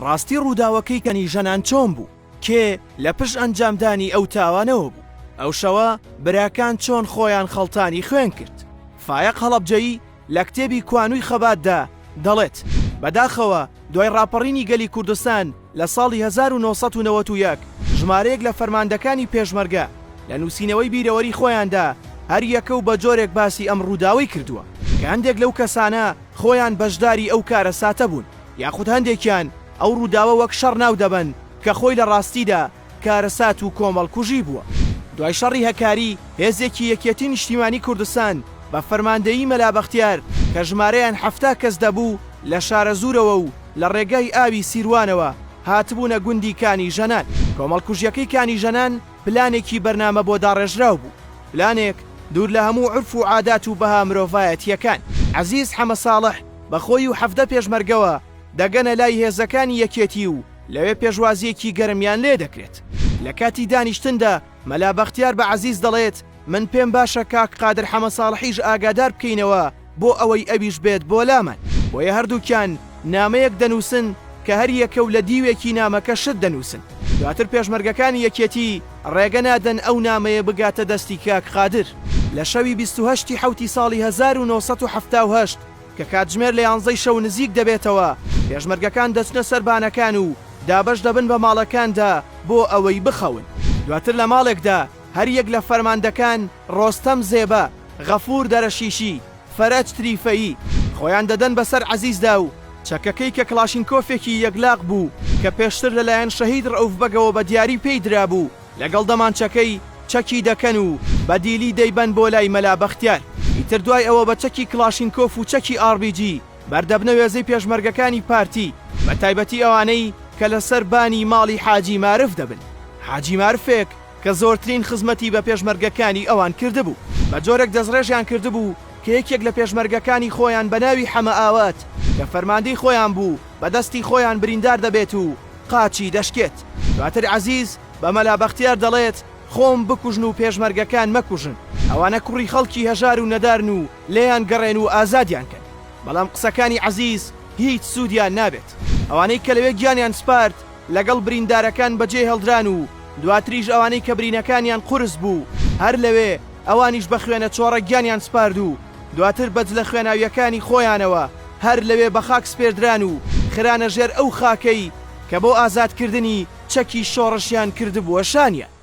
ڕاستی ڕووداوەکەی کانی ژەنان چۆن بوو؟ کێ لە پشت ئەنجامدانی ئەو تاوانەوە بوو؟ ئەو شەوە براکان چۆن خۆیان خەڵتانی خوێن کرد؟ فایەق هەڵەبجەیی لە کتێبی کوانووی خەباتدا دەڵێت، بەداخەوە دوای ڕاپەڕینی گەلی کوردستان لە ساڵی 1991 ژمارەیەک لە فەرماندەکانی پێشمەرگە لە نووسینەوەی بیرەوەری خۆیاندا هەر یەکە و بە جۆرێک باسی ئەم ڕووداوەی کردووە کە هەندێک لەو کەسانە خۆیان بەشداری ئەو کارەساتە بوون یاخود هەندێکیان ئەو ڕووداوە وەک شەڕ ناو دەبەن کە خۆی لە ڕاستیدا کارەسات و کۆمەڵکوژی بووە. دوای شەڕی هەکاری، هێزێکی یەکێتی نیشتیمانی کوردستان بە فەرماندەیی مەلا بەختیار کە ژمارەیان 70 کەس دەبوو لە شارەزوورەوە و لە ڕێگای ئاوی سیروانەوە هاتبوونە گوندی کانی ژەنان. کۆمەڵکوژیەکەی کانی ژەنان پلانێکی بەرنامە بۆ داڕێژراو بوو. پلانێک دوور لە هەموو عورف و عادات و بەها مرۆڤایەتییەکان. عەزیز حەمەساڵح بە خۆی و 17 پێشمەرگەوە دەگەنە لای هێزەکانی یەکێتی و لەوێ پێشوازییەکی گەرمیان لێ دەکرێت. لە کاتی دانیشتندا مەلا بەختیار بە عەزیز دەڵێت، من پێم باشە کاک قادر حەمەساڵحیش ئاگادار بکەینەوە بۆ ئەوەی ئەویش بێت بۆ لامان. بۆیە هەردووکیان نامەیەک دەنووسن کە هەر یەکە و لە دیوێکی نامەکە شت دەنووسن. دواتر پێشمەرگەکانی یەکێتی ڕێگە نادەن ئەو نامەیە بگاتە دەستی کاک قادر. لە شەوی 28 ی حەوتی ساڵی 1978 کە کاتژمێر لە یانزەی شەو نزیک دەبێتەوە، پێشمەرگەکان دەچنە سەر بانەکان و دابەش دەبن بە ماڵەکاندا بۆ ئەوەی بخەون. دواتر لە ماڵێکدا هەریەک لە فەرماندەکان ڕۆستەم زێبە، غەفور دەرەشیشی، فەرەج تریفەیی، خۆیان دەدەن بەسەر عەزیزدا و چەکەکەی کە کڵاشینکۆفێکی یەکلاق بوو کە پێشتر لەلایەن شەهید ڕەئوف بەگەوە بە دیاری پێی درابوو لەگەڵ دەمانچەکەی چەکی دەکەن و بە دیلی دەیبەن بۆ لای مەلا بەختیار. ئیتر دوای ئەوە بە چەکی کڵاشینکۆف و چەکی ئاڕبیجی بەردەبنە وێزەی پێشمەرگەکانی پارتی، بە تایبەتی ئەوانەی کە لەسەر بانی ماڵی حاجی مارف دەبن. حاجی مارفێک کە زۆرترین خزمەتی بە پێشمەرگەکانی ئەوان کردبوو. بە جۆرێک دەستڕێژیان کردبوو کە یەکێک لە پێشمەرگەکانی خۆیان بە ناوی حەمە ئاوات کە فەرماندەی خۆیان بوو بە دەستی خۆیان بریندار دەبێت و قاچی دەشکێت. دواتر عەزیز بە مەلا بەختیار دەڵێت خۆم بکوژن و پێشمەرگەکان مەکوژن، ئەوانە کوڕی خەڵکی هەژار و نەدارن و لێیان گەڕێن و ئازادیان کەن. بەڵام قسەکانی عەزیز هیچ سوودیان نابێت. ئەوانەی کە لەوێ گیانیان سپارد لەگەڵ بریندارەکان بەجێ هێڵدران و دواتریش ئەوانەی کە برینەکانیان قورس بوو هەر لەوێ ئەوانیش بە خوێنە چۆڕە گیانیان سپارد و دواتر بە جلە خوێناوییەکانی خۆیانەوە هەر لەوێ بە خاک سپێردران و خرانە ژێر ئەو خاکەی کە بۆ ئازادکردنی چەکی شۆڕشیان کردبووە شانیان.